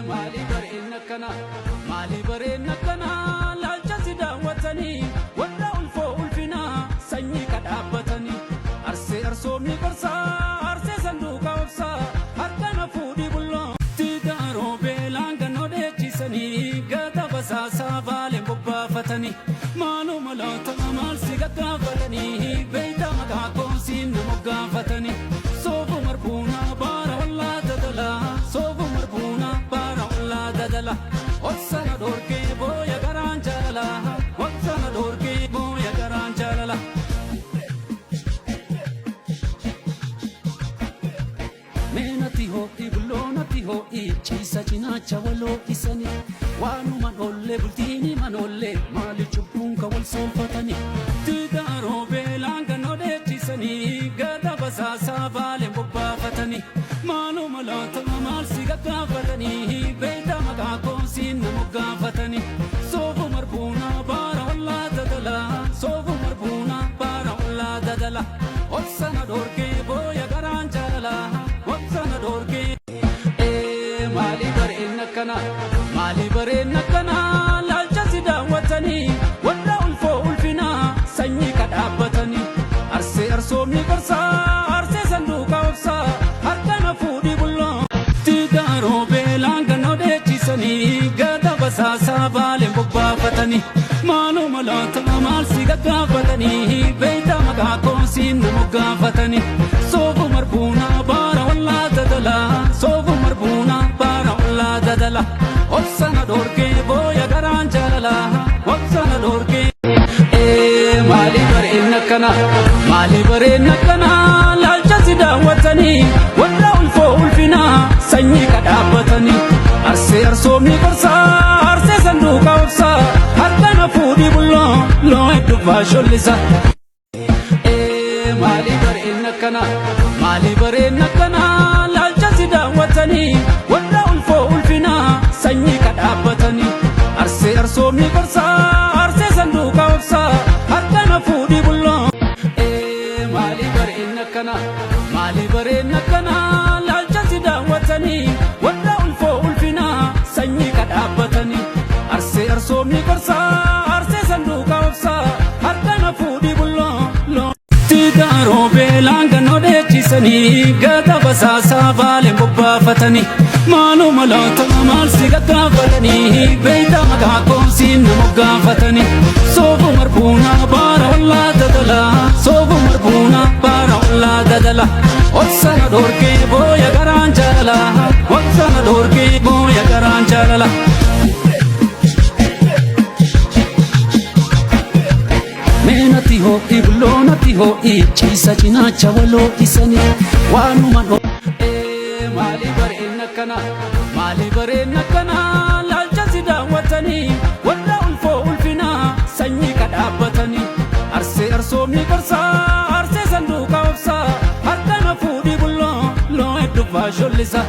Maali bareen akkana, maali bareen akkana, laalcha si daawwatanii warra ulfoo ulfinaa sanyii kadhaabbatanii. Arsee arsoomni qarsaa, arsee sanduuqa obsaa, harka na fuudhii bulloo. Tigaaroo beelaan gannoo dheechisanii gata basaasaa baaleen bobbaafatanii. Maaluma laata maal si gaggaafatanii beeyta maqaa koosiin na moggaafatanii. Soofu marbuunaa baara ollaa dadala, soofu marbuunaa baara ollaa dadala. Obsana dhoorgee booya garaan jaalala, obsana dhoorgee booya garaan jaalala. Meenati ho'i bulloonati ho'i ciisa cinaacha waloo isanii waanuma dhoollee bultiini manoollee maali cubbuun ka wal soolfatanii. Tigaaroo beelaan gannoo dheechisanii gata basaasaa baaleen bobbaafatanii. Maaluma laata maal si gaggaafatanii beeyta maqaa koosiin na moggaafatanii. Soofu marbuunaa baara ollaa dadala, soofu marbuunaa baara ollaa dadala. Obsana dhoorgee booya garaan jaalala, obsana dhoorgee. Maali bareen akkana, maali bareen akkana, laalcha si daawwatanii warra ulfoo ulfinaa sanyii kadhaabbatanii. Arsee arsoomni qarsaa, arsee sanduuqa obsaa, harka na fuudhii bulloo. Tigaaroo beelaan gannoo dheechisanii gata basaasaa baaleen bobbaafatanii. Maaluma laata maal si gaggaafatanii beeyta maqaa koosiin na moggaafatanii. Soofu marbuunaa baara ollaa dadala, soofu marbuunaa baara ollaa dadala. Obsana dhoorgee booya garaan jaalala, obsana dhoorgee. Maali bareen akkana, maali bareen akkana, laalcha si daawwatanii warra ulfoo ulfinaa sanyii kadhaabbatanii. Arsee arsoomni qarsaa, arsee sanduuqa obsaa, harka na fuudhii bulloo loo hedduu faashollisa. Maali bareen akkana, maali bareen akkana, laalcha si daawwatanii warra ulfoo ulfinaa sanyii kadhaabbatanii. Arsee arsoomni qarsaa, arsee sanduuqa obsaa, harka na fuudhii bulloo. Maali bareen akkana, maali bareen akkana, laalcha si daawwatanii warra ulfoo ulfinaa sanyii kadhaabbatanii. Arsee arsoomni qarsaa, arsee sanduuqa obsaa, harka na fuudhii bulloo. Tigaaroo beelaan gannoo dheechisanii gata basaasaa baaleen bobbaafatanii. Maaluma laata maal si gaggaafatanii beeyta maqaa koosiin na moggaafatanii. Soofu marbuunaa baara ollaa dadala, soofu marbuunaa baara ollaa dadala. Obsana dhoorgee booya garaan jaalala, obsana dhoorgee booya garaan jaalala. Meenati ho'i bulloonati ho'i ciisa cinaacha waloo isanii waanuma dhoo. Maali bareen akkana, maali bareen akkana, laalcha si daawwatanii warra ulfoo ulfinaa sanyii kadhaabbatanii. Arsee arsoomni qarsaa, arsee sanduuqa obsaa, harka na fuudhii bulloo loo hedduu faashollisa.